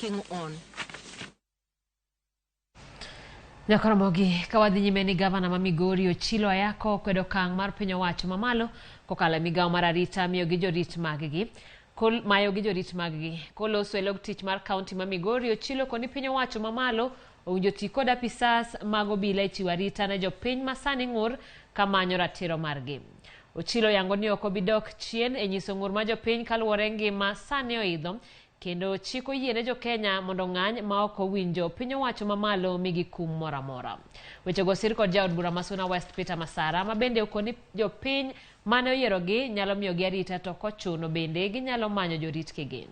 working on. Nyakoromogi ka wadhi nyime ni gavana ma Migori Ochilo Ayako okwedo okang' mar piny owacho mamalo kokalo e migawo mar arita miyo gi jorit maggi kol, mayo gi jorit maggi koloso e log tich mar kaunti ma Migori Ochilo koni piny owacho mamalo owinjo ti kod apisas mag obila e chiwo arita ne jopiny ma sani ng'ur ka manyo ratiro margi. Ochilo yango ni ok obi dok chien e nyiso ng'ur ma jopiny kaluwore ngima sani oidho kendo chik oyie ne jokenya mondo ong'any ma ok owinjo piny owacho mamalo migi kum moro amora. Wechego osir kod jaod bura ma Suna West Peter Masara ma bende okoni jopiny mane oyierogi nyalo miyogi arita to kochuno bende ginyalo manyo jorit kigin.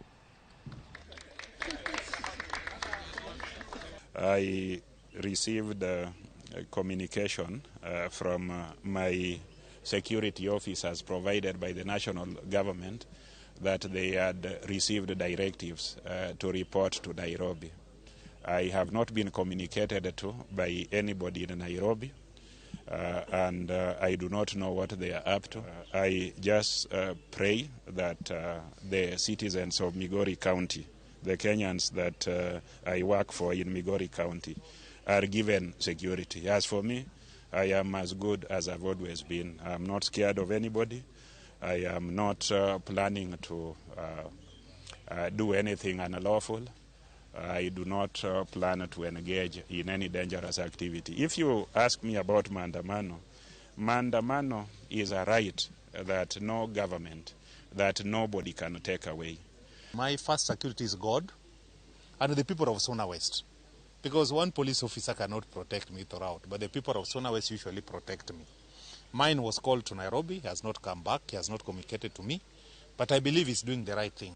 I received communication from my security officers provided by the national government that they had received directives to report to Nairobi. I have not been communicated to by anybody in Nairobi, and I do not know what they are up to. I just pray that the citizens of Migori County, the Kenyans that I work for in Migori County, are given security. As for me, I am as good as I've always been. I'm not scared of anybody. I am not planning to do anything unlawful. I do not plan to engage in any dangerous activity. If you ask me about maandamano, maandamano is a right that no government, that nobody can take away. My first security is God and the people of Suna West. Because one police officer cannot protect me throughout, but the people of Suna West usually protect me. Mine was called to Nairobi, he has not come back, he has not communicated to me, but I believe he's doing the right thing.